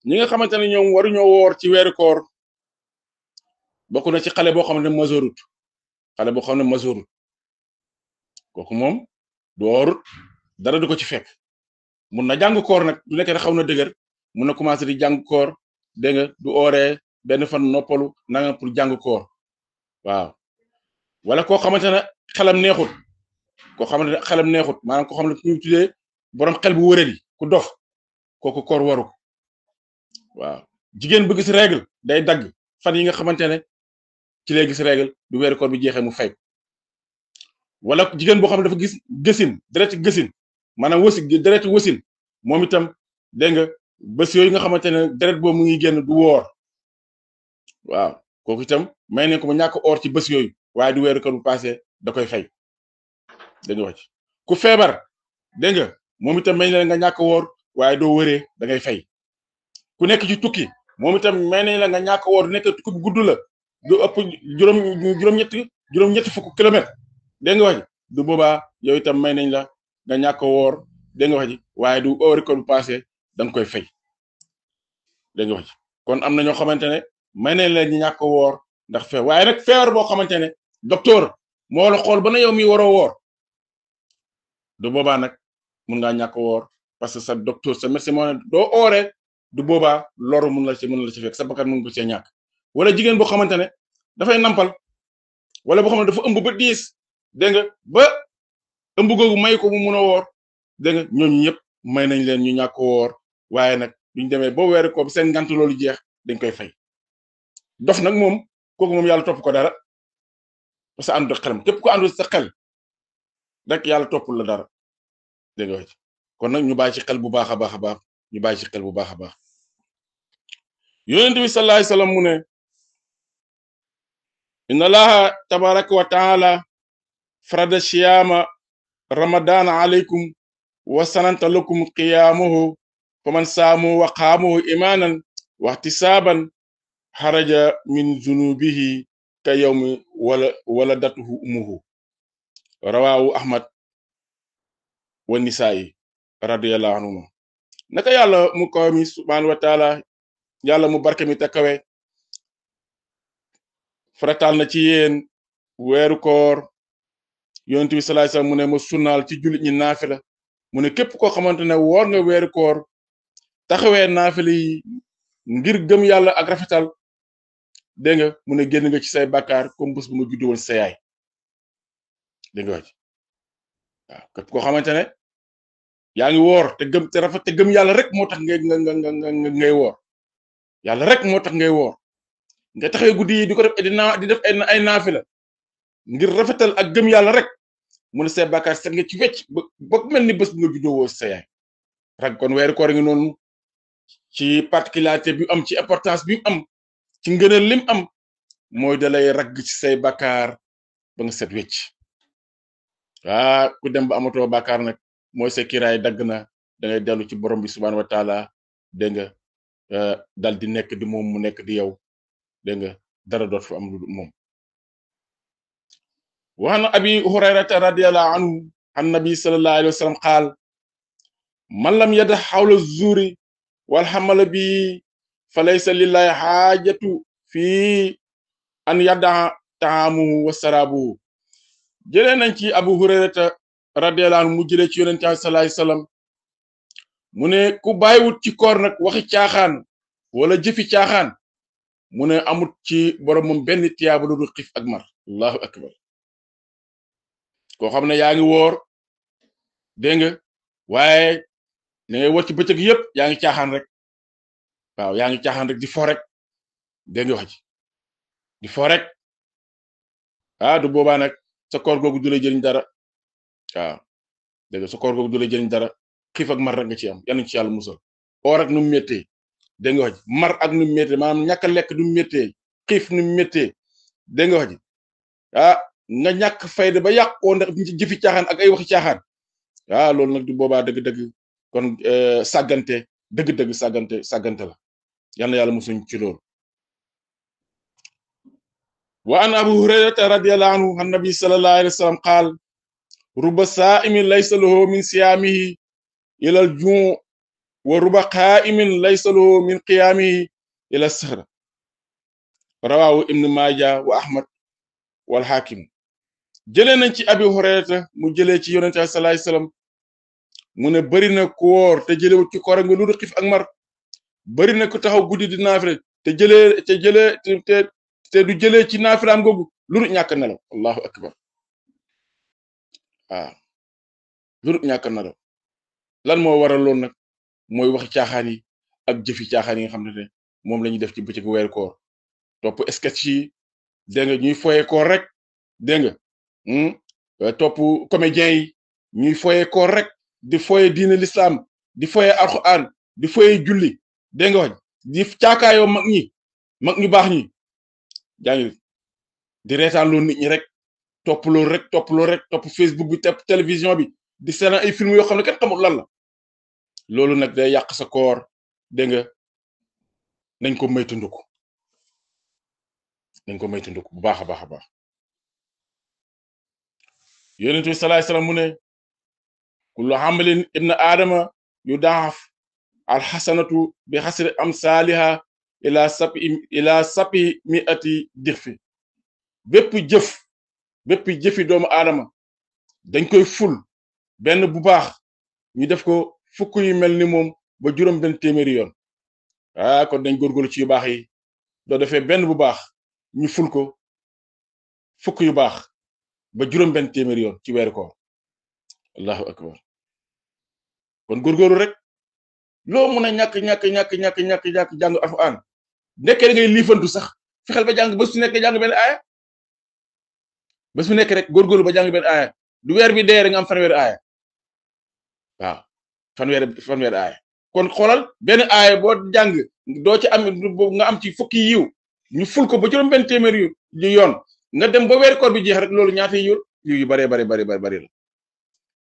ñi nga xamante ne ñoom waruñoo woor ci weeru koor bokk na ci xale boo xam ne majeurut xale boo xam ne majeurut kooku moom du woorut dara du ko ci fekk mun na jàng koor nag du nekk ne xaw na dëgër mun na commencé di jàng koor dégg nga du ooree benn fan noppalu nanga pour jàng koor waaw wala koo xamante ne xelam neexut maanaam koo xam ne ku ñu tuddee borom xel bu wëradi ku dof kooku koor waru ko waaw jigéen bu gis règle day dagg fan yi nga xamante ne ci lay gis règle du weeru koor bi jeexee mu fay wala jigéen boo xam ne dafa gis gësin deret gësin maanaam deret wasin moom itam dégg nga bés yooyu nga xamante ne deret boobu mu ngi génn du woor waaw kooku itam may nañ ko mu ñàkk oor ci bés yooyu waaye du weeru koor bu passé da koy fay dégg nga wax ci ku feebar dégg nga moom itam may nañ la nga ñàkk woor waaye doo wëree da ngay fay ku nekk ci tukki moom itam may nañ la nga ñàkk woor du nekk tukki bu gudd la du ëpp juróom-ñetti fukk kilomètre dégg nga wax ji du boobaa yow itam may nañ la nga ñàkk woor dégg nga wax ji waaye du weeru koor bu passé da nga koy fay dégg nga wax ji kon am na ñoo xamante ne may nañ la ñu ñàkk woor ndax feebar waaye nag feebar boo xamante ne docteur moo la xool ba na yow mi waroo woor du boobaa nag mun ngaa ñàkk woor parce que sa docteur sa médecin moo ne doo ooree du boobaa loru mun la ci fekk sa bakkan mun ko cee ñàkk wala jigéen boo xamante ne dafay nampal wala boo xam ne dafa ëmb ba diis dégg nga ba ëmb googu may ko mu mun a woor dégg nga ñooñu ñëpp may nañ leen ñu ñàkk woor waaye nag duñ demee ba weeru ko seen ngant loolu jeex dañ koy fay dof nag moom kooku moom yàlla topp ko dara parce que ànd ak xelam képp ko àndul sa xel rek yàlla toppul la dara dégg nga kon nag ñu bàyyi ci xel bu baax a baax a baax ñu bàyyi ci xel bu baax a baax yonent bi sallallahu alayhi wasallam mu ne inna allaha tabaraka wa taala farada siyama ramadana alaykum wa sananta lakum qiyamuhu faman saamu wa qaamuhu imanan wa ihtisaban xaraja min zunubihi ka yawmi waladatuhu umuhu rawahu ahmad wa nisaa'i radiyallahu anhuma naka yàlla mu kaw mi subhanahu wa taala yàlla mu barke mi te kawe faratal na ci yéen weeru koor yonent bi sallallahu alayhi wasallam mu ne ma sunnaal ci jullit ñi naafila mu ne képp koo xamante ne woor nga weeru koor taxawee naafila yi ngir gëm yàlla ak rafetal dégg nga mu ne génn nga ci say bàkkaar comme bés bu nga juddu woon sa yaay dégg nga wax waaw képp koo xamante ne yaa ngi woor te gëm te rafet te gëm yàlla rek moo tax ngay woor yàlla rek moo tax ngay woor nga taxawee guddi yi di ko def di def ay naafila ngir rafetal ak gëm yàlla rek mu ne say bàkkaar set nga ci wecc ba mel ni bés bu nga juddoo woo sa yaay rek kon weeru koor ngi noonu ci particularité bi am ci importance bi am ci ngëneel lim am mooy dalay ragg ci say bàkkaar ba nga set wecc ku dem ba amatoo bàkkaar nag mooy sa kiraay dagg na da ngay dellu ci borom bi subhanahu wa taala dégg nga dal di nekk di moom mu nekk di yow dégg nga dara doot fa am lu moom wa an abi hurayrata radiyallahu anhu an nabi sallallahu alayhi wa sallam qaal man lam yada hawla zuri wal hamala bi fa laysa lillahi haajatu fi an yada taamuhu wa sarabuhu jëlee nañ ci abu hurayrata radiyallahu anhu mu jëlee ci yonent sallallahu alayhi wasallam mu ne ku bàyyiwut ci koor nag waxi caaxaan wala jëfi caaxaan mu ne amut ci borom moom benn tiyaaba lu dul xiif ak mar allahu akbar koo xam ne yaa ngi woor dégg nga waaye da ngay woor ci bëccëg yëpp yaa ngi caaxaan rek waaw yaa ngi caaxaan rek di fo rek dégg nga wax ji di fo rek du boobaa nag sa koor googu du lay jëriñ dara waaw dégg nga sa koor googu du lay jëriñ dara xiif ak mar rek nga ci am yal nañu ci yàlla musal oor ak nu mu méttee dégg nga wax ji mar ak nu mu méttee maanaam ñàkk a lekk nu mu méttee xiif nu mu méttee dégg nga wax ji nga ñàkk fayda ba yàqoo ndax ci jëfi caaxaan ak ay waxi caaxaan loolu nag du boobaa dëgg-dëgg kon sàggante dëgg-dëgg sàggante la yal na yàlla musuñ ci loolu wa an abu hurayrata radiyallahu anhu an nabi sallallahu alayhi wa sallam qaal rubba saa'imin laysa lahu min siyaamihi ilal juu wa ruba qaa'imin laysa lahu min qiyaamihi ila sahra rawaahu ibnu maaja wa ahmad wal hakim jëlee nañ ci abi hurayrata mu jëlee ci yonente sallallahu alayhi wasallam mu ne bëri na ku woor te jëlewut ci koor nga lu dul xiif ak mar bëri na ku taxaw guddi di naafile te du jëlee ci naafilaam googu lu dul ñàkk nelaw allahu akbar waaw lu dul ñàkk nelaw lan moo waral loolu nag mooy waxi caaxaan yi ak jëfi caaxaan yi nga xam ne moom la ñuy def ci bëccëgu weeru koor topp sketch yi dégg nga ñuy foye koor rek dégg nga topp comédien yi ñuy foye koor rek di foye diine l'islam di foye alxuraan di foye julli dégg nga wax di caakaayoo mag ñu baax ñi jàngi di reetaan loolu nit ñi rek topp loolu rek topp Facebook bi topp télévision bi di seetaan ay film yoo xam ne kenn xamul lan la loolu nag day yàq sa koor dégg nga nañ ko moytandiku bu baax a baax a baax yonent bi sallallahu alayhi wasallam mu ne kullu amalin ibn aadama yudaaf alxasanatu bi xasri amsaaliha ila sapi mi'ati dixfi bépp jëfi doomu aadama dañ koy ful benn bu baax ñu def ko fukk yu mel ni moom ba juróom benn téeméeri yoon kon dañ góorgóorlu ci yu baax yi doo defee benn bu baax ñu ful ko fukk yu baax ba juróom benn téeméeri yoon ci weeru koor allahu akbar kon góorgóorlu rek loo mun a ñàkk jàng alxuraan nekkee da ngay liifantu sax fexeel ba jàng bés su nekk jàng benn aaya bés bu nekk rek góorgóorlu ba jàng benn aaya du weer bi dee rek nga am fanweeri aaya waaw fanweeri aaya kon xoolal benn aaya boo jàng doo ci am nga am ci fukki yiw ñu ful ko ba juróom benn téeméer yu yoon nga dem ba weeru koor bi jeex rek loolu ñaata yiw yu bare la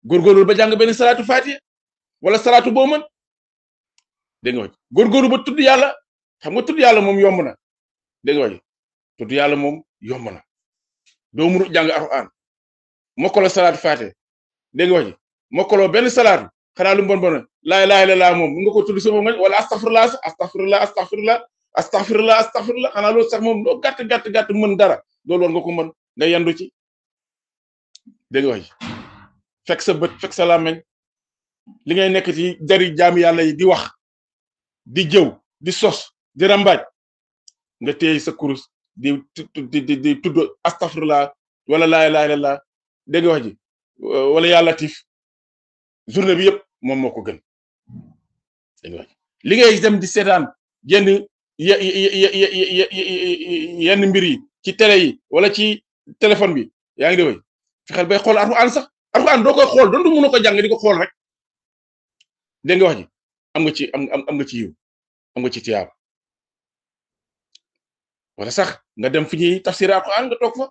góorgóorlu ba jàng benn salaatu fatiha wala salaatu boo mën dégg nga góorgóorlu ba tudd yàlla xam nga tudd yàlla moom yomb na dégg nga tudd yàlla moom yomb na doo mënu jàng alxuraan mokkaloo salaatu fatiha dégg nga mokkaloo benn salaatu xanaa lu bon laa ilaaha illallaah moom mun nga ko tudd sama nga wala astaghfirullah xanaa loolu sax moom doo gàtt mën dara loolu war nga ko mën nga yendu ci dégg nga fekk sa bët fekk sa làmmeñ li ngay nekk ci jari jaami yàlla yi di wax di jëw di sos di rambaaj nga téye sa kurus di tudd astaghfirullah wala laa ilaaha illallaah dégg nga wala yaa latif journée bi yëpp moom moo ko gën dégg nga li ngay dem di seetaan yenn mbir yi ci télé yi wala ci téléphone bi yaa ngi dégg fexeel bay xool alxuraan sax alxuraan doo koy xool doon mën a ko jàng di ko xool rek dégg nga am nga ci yiw am nga ci tiyaab wala sax nga dem fi ñuy tafsir alxuraan nga toog fa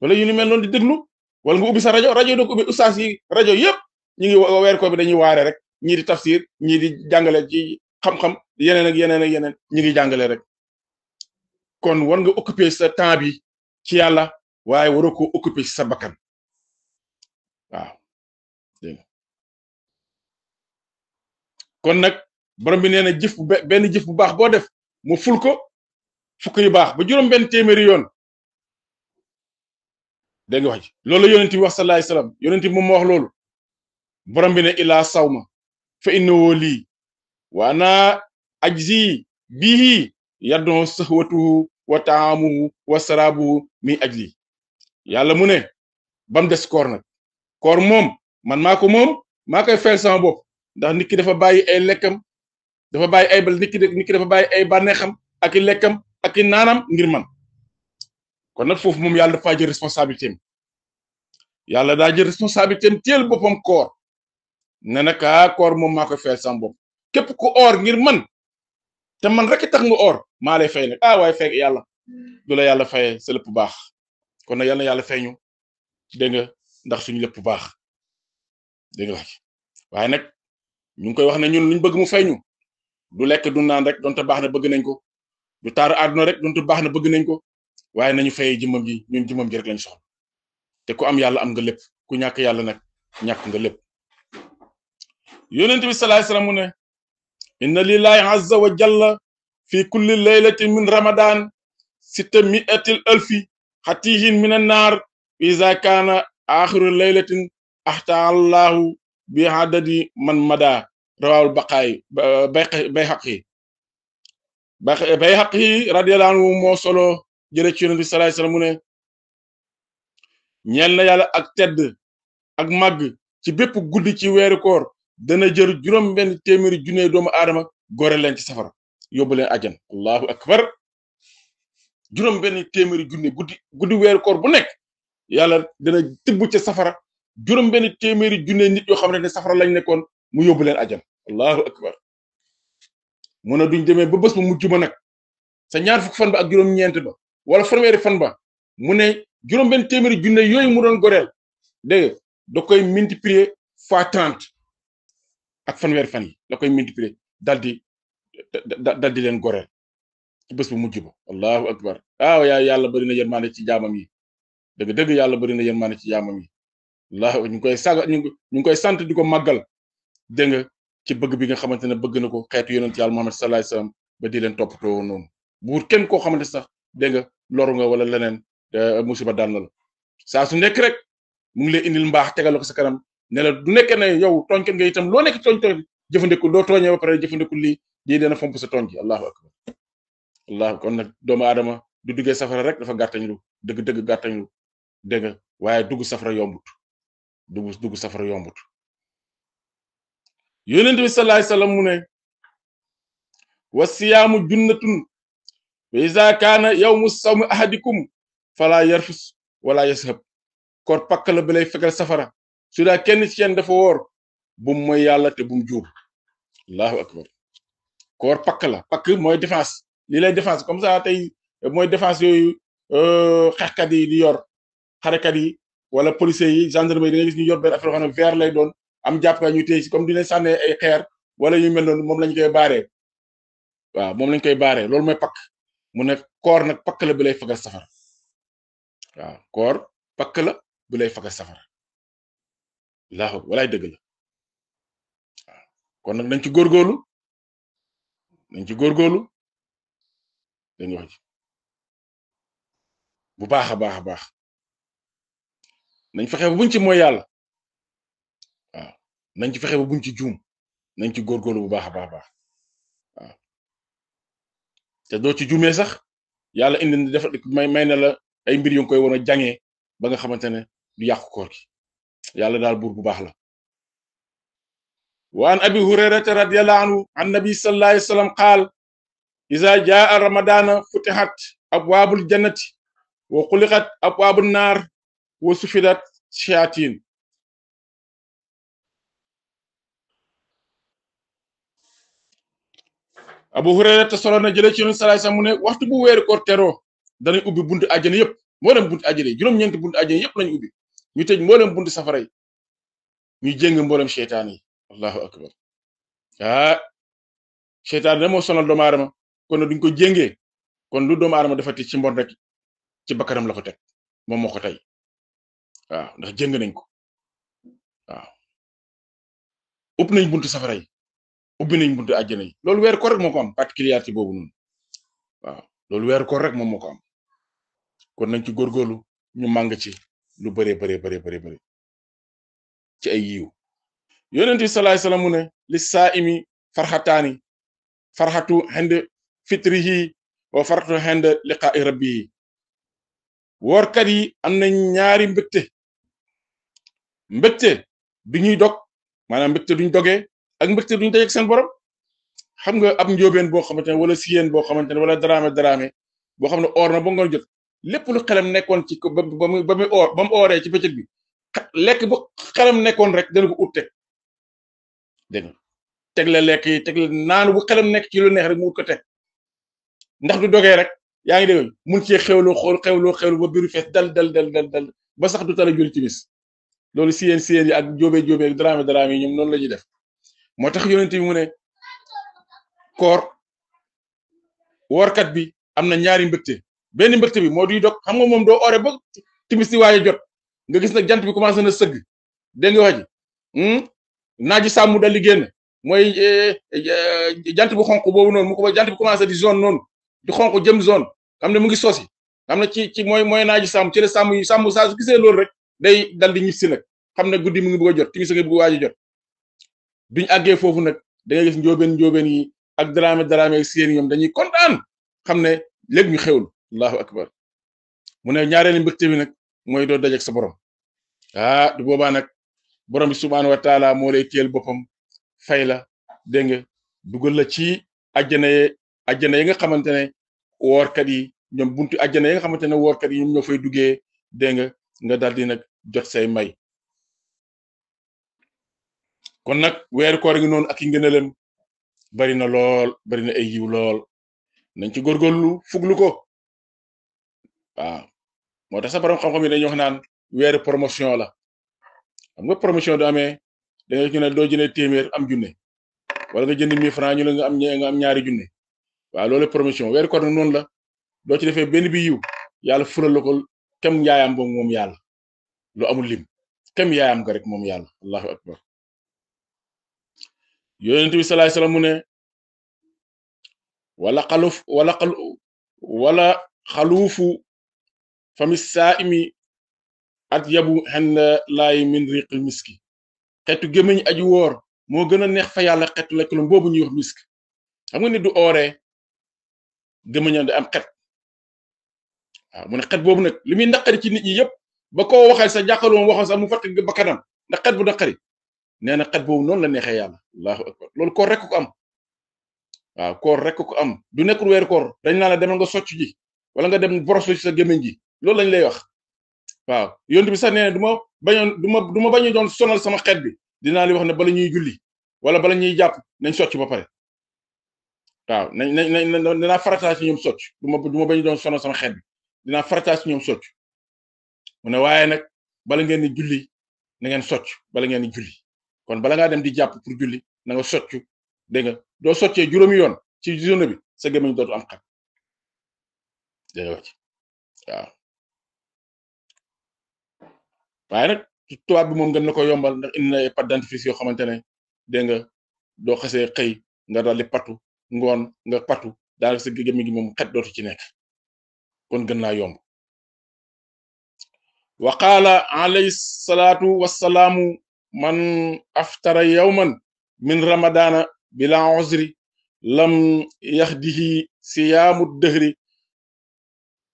wala yu ni mel noonu di déglu wala nga ubbi sa rajo doo ko ubbi ustaas yi rajo yëpp ñu ngi weer ko bi dañuy waare rek ñii di tafsir ñii di jàngale ci xam-xam yeneen ak yeneen ñu ngi jàngale rek kon war nga occuper sa temps bi ci yàlla waaye waroo ko occuper ci sa bakkan waaw dégg kon nag borom bi nee na benn jëf bu baax boo def mu ful ko fukk yu baax ba juróom benn téeméeri yoon dégg nga loolu yonent bi wax sallallahu alayhi wasallam yonent bi moom moo wax loolu borom bi ne ilaa sawma fa innahu lii wa ana ajzi bihi yaddu sahwatuhu wa taamuhu wa sarabuhu mi ajli yàlla mu ne bam des koor nag koor moom man maa ko moom maa koy fayal sama bopp ndax nit ki dafa bàyyi ay lekkam dafa bàyyi ay nit ki dafa bàyyi ay bànneexam ak i lekkam ak i naanam ngir man kon nag foofu moom yàlla dafa jël responsabilité am yàlla daa jël responsabilité am teel boppam koor ne nag koor moom maa koy fayal sama bopp képp ku oor ngir man te man rek tax nga oor maa lay fay nag waaye fekk yàlla du la yàlla fayee sa lépp baax kon nag yal na yàlla fay ñu dégg nga ndax suñu lépp baax dégg nga waaye nag ñu ngi koy wax ne ñun luñ bëgg mu fay ñu du lekk du naan rek donte baax na bëgg nañ ko du taaru àdduna rek donte baax na bëgg nañ ko waaye nañu fayee jëmmam ji ñun jëmmam ji rek lañ soxla te ku am yàlla am nga lépp ku ñàkk yàlla nag ñàkk nga lépp yonent bi sallallahu alayhi wasallam mu ne inna lillahi azza wa jalla fi kulli laylatin min ramadan 600,000 xatihin min annaar iza kaana axiru laylatin axta allahu bi adadi man mada rawal baqaay Bayhaqi radiyallahu anhu moo solo jële ci yonent bi sallallahu alayhi wasallam mu ne ñeel na yàlla ak tedd ak màgg ci bépp guddi ci weeru koor dana jër juróom benn téeméeri junne doomu aadama gore leen ci safara yóbbu leen àjjan allahu akbar juróom benn téeméeri junne guddi weeru koor bu nekk yàlla dana tibb ca safara juróom benn téeméeri junne nit yoo xam ne safara lañ nekkoon mu yóbbu leen àjjan allahu akbar mu ne duñ demee ba bés bu mujj ba nag sa ñaar fukk fan ba ak juróom-ñeent ba wala fanweeri fan ba mu ne juróom benn téeméeri junne yooyu mu doon goreel dégg nga da koy multiplier fois 30 ak fanweeri fan yi la koy multiplier dal di leen goreel ci bés bu mujj ba allahu akbar yàlla bari na yërmande ci jaamam yi dëgg yàlla bari na yërmande ci jaamam yi allah ñu ngi koy sant di ko màggal dégg nga ci bëgg bi nga xamante ne bëgg na ko xeetu yonent yàlla Muhammad sallallahu alayhi wasallam ba di leen toppatoo noonu buur kenn koo xamante sax dégg nga loru nga wala leneen musiba dal na la saa su nekk rek mu ngi lay indil mbaax tegal la ko sa kanam ne la du nekkee ne yow tooñkat nga itam loo nekk tooñ jëfandiku doo tooñee ba pare jëfandiku lii dana fomp sa tooñ gi allahu akbar allah kon nag doomu aadama du duggee safara rek dafa gàttañlu dëgg gàttañlu dégg nga waaye dugg safara yombut dugg safara yombut yonent bi sallallahu alayhi wasallam mu ne wa siyaamu junnatun wa iza kaana yawmu sawmi ahadikum fala yarfus wala yashab koor pakk la bi lay fekkal safara su daa kenn ci yéen dafa woor bum mooy yàlla te bum juum allahu akbar koor pakk mooy défense li lay défense comme ça tey mooy défense yooyu xeexkat yi di yor xarekat yi wala policiers yi gendarmerie da nga gis ñu yor benn affaire xam ne vert lay doon am jàppka ñu téy si comme dina sànne ay xeer wala yu mel noonu moom lañ koy baaree waaw moom lañ koy baaree loolu mooy pakk mu ne koor nag pakk la bi lay fekkal safara waaw koor pakk la bi lay fekkal safara allahu walaay dëgg la waaw kon nag nañ ci góorgóorlu dañ wax ji bu baax a baax nañ fexe ba buñ ci mooy yàlla waaw nañ ci fexe ba buñ ci juum nañ ci góorgóorlu bu baax a baax waaw te doo ci juumee sax yàlla indi def may na la ay mbir yu ngi koy woon a jàngee ba nga xamante ne du yàqu koor gi yàlla daal buur bu baax la wa an abi hurayrata radiyallahu anhu an nabi sallallahu alayhi wasallam qaal iza jaa ramadana futihat abwaabul jannati wa xuliqat abwaabun naar wa sufidat shayatin abu hurayrata solo na jëlee ci yonent sallallahu alayhi wasallam mu ne waxtu bu weeru koor teroo danañ ubbi buntu àjjana yëpp mboolem buntu àjjana yi juróom-ñeenti buntu àjjana yëpp lañu ubbi ñu tëj mboolem buntu safara yi ñu jéng mboolem seytaan yi allahu akbar seytaan da moo sonal doomu aadama kon duñ ko jéngee kon lu doomu aadama defati ci mbon rek ci bakkanam la ko teg moom moo ko tey waaw ndax jéng nañ ko waaw ubbi nañ buntu safara yi ubbi nañ buntu àjjana yi loolu weeru koor rek moo ko am particularité boobu noonu waaw loolu weeru koor rek moom moo ko am kon nañ ci góorgóorlu ñu màng ci lu bëree ci ay yiw yonent bi sallallahu alayhi wasallam mu ne li saa'imi farxataani farxatu xend fitrihi wa farxatu xend liqaa'i rabbihi woorkat yi am na ñaari mbégte bi ñuy dog maanaam mbégte duñ dogee ak mbégte duñ dajeek seen borom xam nga ab njóobeen boo xamante ne wala siyeen boo xamante ne wala daraame boo xam ne oor na ba ngoon jot lépp lu xelam nekkoon ci ba mu ooree ci bëccëg bi lekk bu xelam nekkoon rek dana ko ut dégg nga teg la lekk yi teg la naan bu xelam nekk ci lu neex rek mu ut ko teg ndax du dogee rek yaa ngi dégg mun cee xewlu ba biiru fees dal ba sax du tala julli timis loolu siyeen yi ak jóobee daraame yi ñoom noonu la ñuy def moo tax yonent bi mu ne koor woorkat bi am na ñaari mbégte benn mbégte bi moo duy dog xam nga moom doo oore ba timis di waaye jot nga gis nag jant bi commencé na sëgg dégg nga wax ji naaji sàmm dal di génn mooy jant bu xonq boobu noonu mu ko ba jant bi commencé di zone noonu di xonq jëm zone xam ne mu ngi sosi xam ne ci mooy naaji sàmm ci la sàmm yi sàmm saa su gisee loolu rek day dal di ñibsi nag xam ne guddi mu ngi bëgg a jot timis ngi bëgg a waaj a jot biñ àggee foofu nag da ngay gis njóobeen yi ak daraame seen ñoom dañuy kontaan xam ne léegi ñu xewlu allahu akbar mu ne ñaareelu mbégte bi nag mooy doo dajeek sa borom du boobaa nag borom bi subhaanahu wa taala moo lay téel boppam fay la dégg nga dugal la ci ajjana yi nga xamante ne woorkat yi ñoom buntu ajjana yi nga xamante ne woorkat yi ñoom ñoo fay duggee dégg nga daal di nag jot say may kon nag weeru koor gi noonu ak yi ngëneelam bari na lool bari na ay yiw lool nañ ci góorgóorlu fuglu ko waaw moo tax sa borom xam-xam yi dañuy wax naan weeru promotion la xam nga promotion du amee da nga ñu ne doo jëndee téeméer am junne wala nga jënd 1000 francs ñu la nga am ñaari junne waaw loolu promotion weeru koor nag noonu la doo ci defee benn bi yiw yàlla fulal la ko kem yaayam boobu moom yàlla lu amul lim kem yaayam ga rek moom yàlla allahu akbar yonent bi sallallahu alayhi wasallam mu ne wala xaluufu fami saa'imi at yabu xen laay min riqil miski xeetu gémmiñ aji woor moo gën a neex fa yàlla xeetu lekkalum boobu ñuy wax misk xam nga nit du ooree gémmiñam di am xet waaw mu ne xet boobu nag li muy naqari ci nit ñi yëpp ba koo waxal sa jàkkaarloo waxal sax mu fàtte ba kanam ndax xet bu naqari nee na xet boobu noonu la neexee yàlla allahu akbar loolu koor rek ko am waaw koor rek ko am du nekkul weeru koor dañ naa la demal nga socc ji wala nga dem boros ci sa gémmiñ ji loolu lañ lay wax waaw yonent bi sax nee na du ma bañ doon sonal sama xeet bi dinaa li wax ne bala ñuy julli wala bala ñuy jàpp nañ socc ba pare waaw nañ dinaa farataal ci ñoom socc du ma bañ doon sonal sama xeet bi dinaa farataal ci ñoom socc mu ne waaye nag bala ngeen di julli na ngeen socc bala ngeen di julli kon bala ngaa dem di jàpp pour julli na nga socc dégg nga doo soccee juróomi yoon ci journée bi sa gémmiñ dootu am xat dégg nga waaw waaye nag tubaab bi moom gën na ko yombal ndax indi na ay pâte dentifrice yoo xamante ne dégg nga doo xasee xëy nga daal di patu ngoon nga patu daal sa gémmiñ gi moom xet dootu ci nekk kon gën naa yomb wa qaala alayhi salaatu wassalaamu man aftara yawman min ramadana bila uzri lam yaxdihi siyaamu dëhri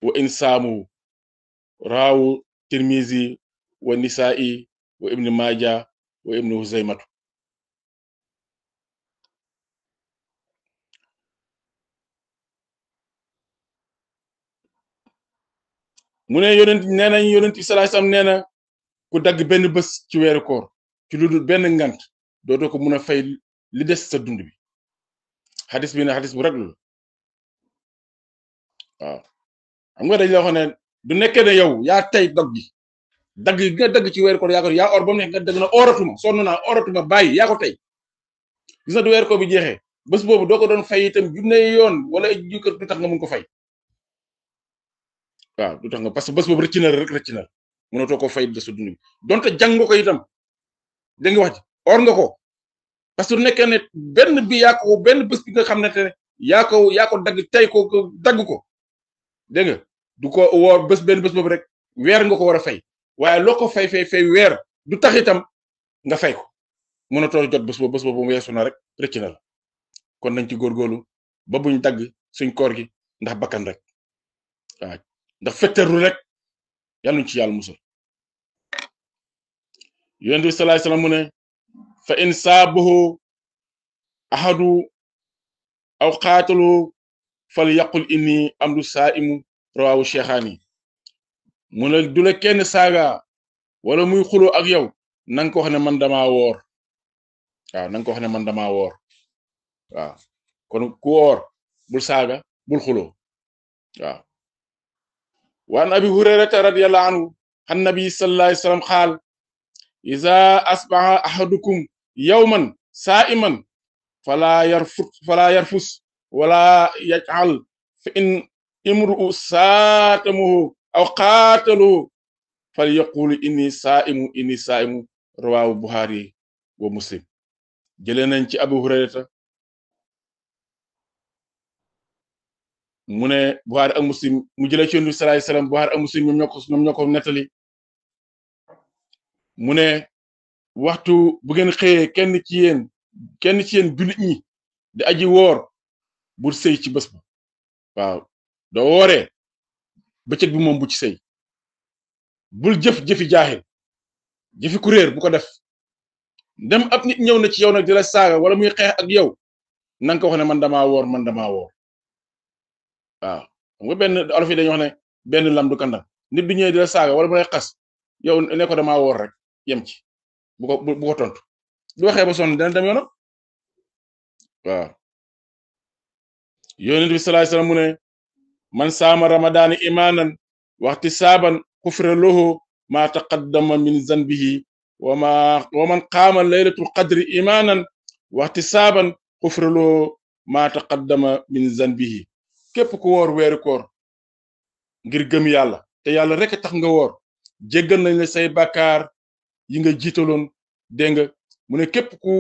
wa insaamu raawu tirmizi wa nisaa'i wa ibn maaja wa ibn huzaymatu mu ne yonent nee nañ yonent bi sallallahu alayhi wasallam nee na ku dagg benn bés ci weeru koor ci lu dul benn ngant dootoo ko mun a fay li des sa dund bi xadis bi ne xadis bu raglu la waaw xam nga dañ la wax ne du nekkee ne yow yaa tey dog gi dagg gi nga dagg ci weeru koor yaa or ba mu nekk nga dagg na oratuma sonn naa oratuma bàyyi yaa ko tey gis na du weeru koor bi jeexee bés boobu doo ko doon fay itam junne yoon wala jukkat du tax nga mun ko fay waaw du tax nga parce que bés boobu rëcc na rek rëcc na mënatoo ko fay de sa dund bi donte jàng nga ko itam da nga wax ji or nga ko parce que du nekkee ne benn bi yaa ko benn bés bi nga xam ne te yaa ko dagg tey ko dagg ko dégg nga du ko woor benn bés boobu rek weer nga ko war a fay waaye loo ko fay weer du tax itam nga fay ko mënatoo jot bés boobu weesu na rek rëcc na la kon nañ ci góorgóorlu ba buñ dagg suñ koor gi ndax bakkan rek waaw ndax fetteru rek yàlla ñu ci yàlla musal yonent bi sallallahu alayhi wasallam mu ne fa in saabahu ahadu aw qaatalu fal yaqul inni amdu saa'imu rawahu shaykhaani mu ne du la kenn saaga wala muy xuloo ak yow nanga ko wax ne man damaa woor waaw nanga ko wax ne man damaa woor waaw kon ku woor bul saaga bul xuloo waaw waan abi hurayrata radiyallahu anhu an nabi sallallahu alayhi wasallam qaal iza asbaha ahadukum yawman saa'iman fala yarfus wala yaj'al fa in imru'u saatamuhu aw qaataluhu falyaqul inni saa'imu rawahu bukhari wa muslim jëlee nañ ci Abu Hurayrata mu ne Buxaari ak Muslim mu jëlee ci Yonent bi sallallahu alayhi wasallam Buxaari ak Muslim ñoom ñoo ko nettali mu ne waxtu bu ngeen xëyee kenn ci yéen jullit ñi di aji woor bul sëy ci bés ba waaw doo wooree bëccëg bi moom bu ci sëy bul jëfi jaaxil jëfi ku réer bu ko def dem ab nit ñëw na ci yow nag di la saaga wala muy xeex ak yow nanga ko wax ne man damaa woor waaw xam nga benn olof yi dañuy wax ne benn lam du kandang nit bi ñëwee di la saaga wala mu lay xas yow ne ko damaa woor rek yem ci bu ko tontu du waxee ba sonn dana dem yoonam waaw yonent bi sallallahu alayhi wasallam mu ne man saama ramadaani imaanan waxti saaban xufira lahu ma taqaddama min zanbihi wa man qaama laylatul qadri imaanan waxti saaban xufira lahu ma taqaddama min zanbihi képp ku woor weeru koor ngir gëm yàlla te yàlla rek tax nga woor jéggal nañ la say bàkkaar yi nga jiitaloon dégg nga mu ne képp ku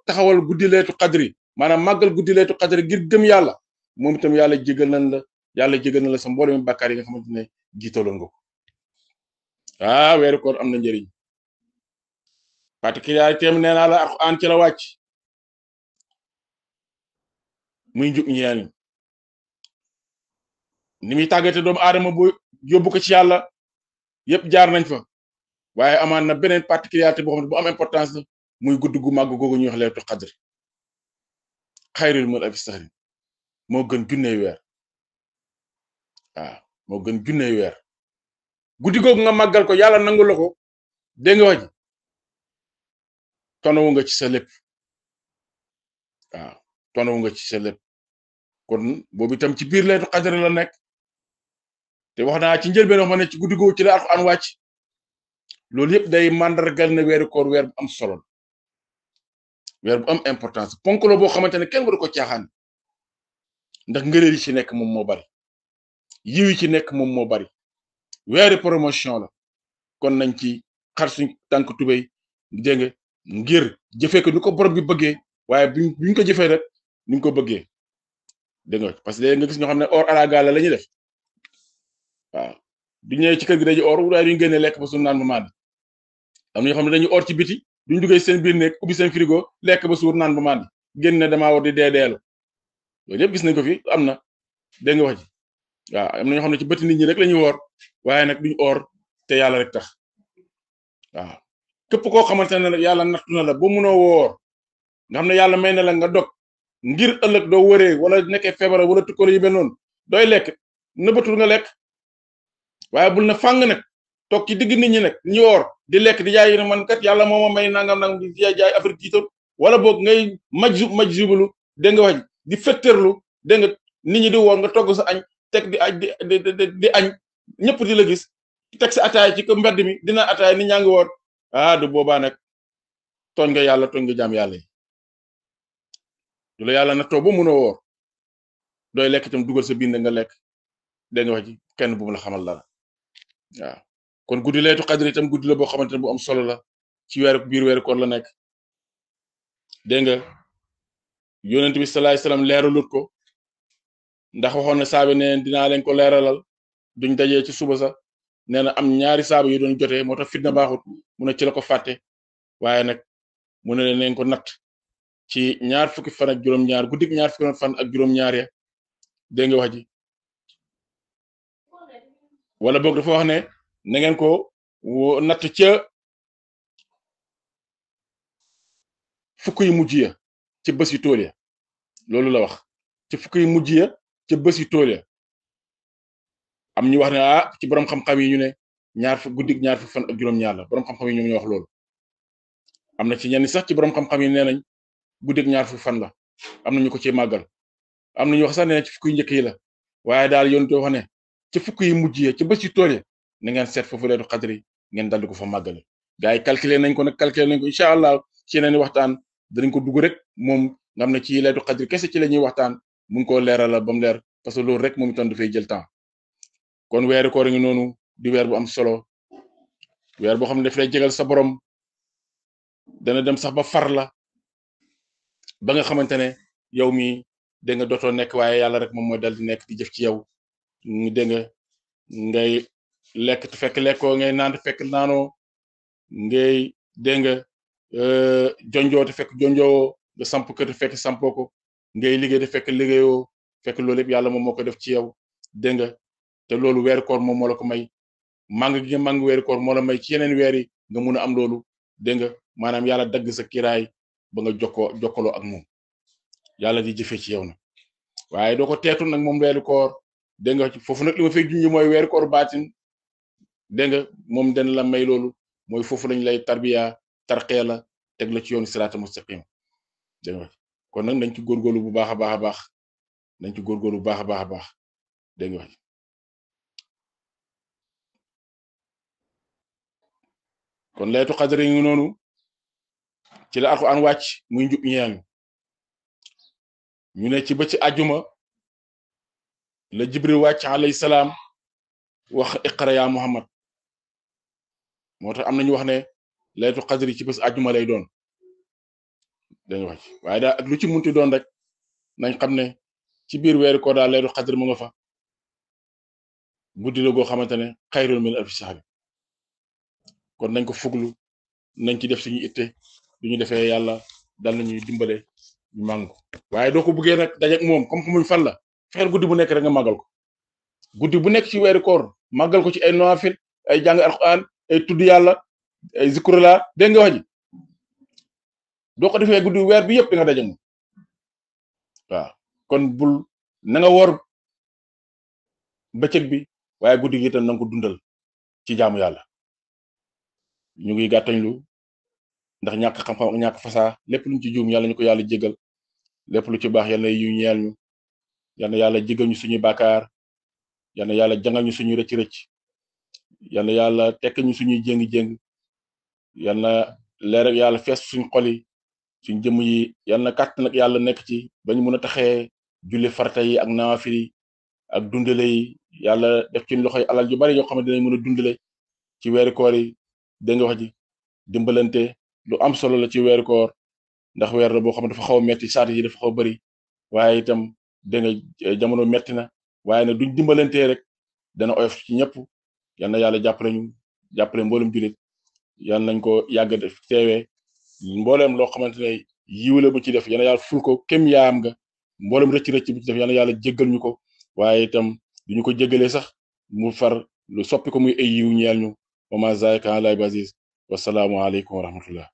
taxawal guddi leetu qadri maanaam màggal guddi leetu qadri ngir gëm yàlla moom itam yàlla jégal na la sa mboolem bàkkaar yi nga xamante ne jiitaloon nga ko weeru koor am na njëriñ particularité am nee naa la Alxuraan ci la wàcc muy njub ñeel ni muy tàggate doomu aadama bu yóbbu ko ci yàlla yépp jaar nañ fa waaye amaan na beneen particularité boo xam ne bu am importance la muy gudd gu màgg googu ñuy wax leetu qadri xayrul min alfi shahrin moo gën junney weer moo gën junney weer guddi googu nga màggal ko yàlla nangu la ko dégg nga wax ji tonawu nga ci sa lépp tonawu nga ci sa lépp kon boobu itam ci biir leetu qadri la nekk te wax naa ci njëlbeen wax ma ne ci guddi googu ci la Alxuraan wàcc loolu yëpp day màndargal na weeru koor weer bu am solo weer bu am importance ponk la boo xamante ne kenn waru ko caaxaan ndax ngëneel yi ci nekk moom moo bari yiw yi ci nekk moom moo bari weeri promotion la kon nañ ci xar suñ tànk tubéy dégg nga ngir jëfee ko ni ko borom bi bëggee waaye buñ ko jëfee rek ni ñu ko bëggee dégg nga parce que léegi nga gis ñoo xam ne or à la gala la ñuy def du ñëwee ci kër gi dañuy or waaye duñ génnee lekk ba suur naan ba màndi am na ñoo xam ne dañuy or ci biti duñ duggee seen biir nekk ubbi seen frigo lekk ba suur naan ba màndi génne damaa war di deedeelu loolu yëpp gis nañ ko fi am na dégg nga wax ji am na ñoo xam ne ci bëti nit ñi rek la ñuy woor waaye nag duñ or te yàlla rek tax képp koo xamante ne nag yàlla nattu na la ba munoo woor nga xam ne yàlla may na la nga dog ngir ëllëg doo wëree wala nekkee feebar wala tukkale yu mel noonu dooy lekk nëbbatul nga lekk waaye bul na fàng nag toog ci digg nit ñi nag ñi woor di lekk di jaay man kat yàlla moo ma may nangam di jaay affaire tiitoon wala boog ngay majjublu dégg nga wax di fetterlu dégg nga nit ñi di woor nga togg sa añ teg di añ ñëpp di la gis teg sa ataay ci ko mbedd mi dina ataay nit ñaa ngi woor du boobaa nag tooñ nga yàlla tooñ nga jaam yàlla yi du la yàlla na too ba mënoo woor dooy lekk itam dugal sa bind nga lekk dégg nga wax ji kenn bu mu la xamal dara kon guddi leetu qadri itam guddi la boo xamante ne bu am solo la ci biir weeru koor la nekk dégg nga yonent bi sallallahu alayhi wasallam leeralut ko ndax waxoon na saabe ne dinaa leen ko leeralal duñ dajee ci suba sax nee na am ñaari saaba yu doon jotee moo tax fitna baaxut mu ne ci la ko fàtte waaye nag mu ne leen ko natt ci ñaar fukki fan ak juróom-ñaar guddik ñaar fukki fan ak juróom-ñaar ya dégg nga wax ji wala boog dafa wax ne na ngeen ko natt ca fukk yu mujj ya ca bés yu tool ya loolu la wax ca fukk yu mujj ya ca bés yu tool ya am ñu wax ne ci borom xam-xam yi ñu ne guddik ñaar fukki fan ak juróom-ñaar la borom xam-xam yi ñoom ñoo wax loolu am na ci ñenn sax ci borom xam-xam yi nee nañ guddik ñaar fukki fan la am na ñu ko ci màggal am na ñu wax sax nee na ci fukk yu njëkk yi la waaye daal yoon to wax ne ci fukk yi mujj ya ca bés yu tool ya na ngeen seet foofu leetu qadri ngeen daldi ko fa màggale gars yi calculer nañ ko incha allah ci yeneen waxtaan danañ ko dugg rek moom nga xam ne ci leetu qadri kese ci la ñuy waxtaan mun koo leeralal ba mu leer parce que loolu rek moom itam dafay jël temps kon weeru koor ngi noonu di weer bu am solo weer boo xam ne daf lay jegal sa borom dana dem sax ba far la ba nga xamante ne yow mi dégg nga dootoo nekk waaye yàlla rek moom mooy dal di nekk di jëf ci yow dégg nga ngay lekk te fekk lekkoo ngay naan te fekk naanoo ngay dégg nga jonjoo te fekk jonjoo nga samp ko te fekk sampoo ko ngay liggéey te fekk liggéeyoo fekk loolu yëpp yàlla moom moo ko def ci yow dégg nga te loolu weeru koor moom moo la ko may màng gi nga màng weeru koor moo la may ci yeneen weer yi nga mun a am loolu dégg nga maanaam yàlla dagg sa kiraay ba nga jokkaloo ak moom yàlla di jëfee ci yow na waaye doo ko teetu nag moom weeru koor dégg nga foofu nag li ma fay junj mooy weeru koor baatin dégg nga moom den la may loolu mooy foofu lañ lay tarbiya tarqee la teg la ci yoonu siraata mustaqim dégg nga kon nag nañ ci góorgóorlu bu baax a baax a baax nañ ci góorgóorlu bu baax a baax a baax dégg nga kon laytu xadri ngi noonu ci la alxuraan wàcc muy njub ñeel ñu ne ci ba ci àjjuma la jibril wàcc alayhi salaam wax iqra ya muhammad moo tax am nañu wax ne laytu xadri ci bés àjjuma lay doon dañu wax waaye daal ak lu ci munti doon rek nañ xam ne ci biir weeru ko daal laytu xadri mu nga fa guddi la goo xamante ne xayrun min alfi shahr kon nañ ko fuglu nañ ci def suñu itte duñu defee yàlla dal nañuy dimbale ñu màngu waaye doo ko buggee nag dajeek moom comme xamuñ fan la fexeel guddi bu nekk rek nga màggal ko guddi bu nekk ci weeru koor màggal ko ci ay nawaafil ay jàng alxuraan ay tudd yàlla ay zikrullah dégg nga wax ji doo ko defee guddi weer bi yëpp da nga daje moom waaw kon bul na nga wor bëccëg bi waaye guddi gi itam na nga ko dundal ci jaamu yàlla ñu ngi gàttañlu ndax ñàkk xam-xam ak ñàkk fasaa lépp luñ ci juum yàlla ñu ko yàlla jégal lépp lu ci baax yàlla yu ñeel ñu yàlla yàlla jégal ñu suñuy bàkkaar yàlla yàlla jangal ñu suñuy rëcc-rëcc yàlla yàlla tekk ñu suñuy jéng-jéng yàlla leer ak yàlla fees suñ xol yi suñ jëmm yi yàlla kàtt nag yàlla nekk ci bañu mën a taxee julli farata yi ak nawaafil yi ak dundale yi yàlla def ci loxoy alal ju bari yoo xam ne dinañ mën a dundale ci weeru koor yi dégg nga wax ji dimbalante lu am solo la ci weeru koor ndax weer la boo xam ne dafa xaw a metti saati yi dafa xaw a bari waaye itam dégg nga jamono metti na waaye nag duñ dimbalantee rek dana oyof ci ñëpp yal na yàlla jàppale ñu jàppale mboolem jullit yal nañ ko yàgg def teewee mbooleem loo xamante ne yiwle bu ci def yal na yàlla ful ko kem yaam nga mboolem rëcc-rëcc bu ci def yal na yàlla jéggal ñu ko waaye itam duñu ko jéggalee sax mu far lu soppi ko muy ay yiw ñeel ñu wa ma zalika ala al-aziz wasalaamu aleykum wa rahmatullah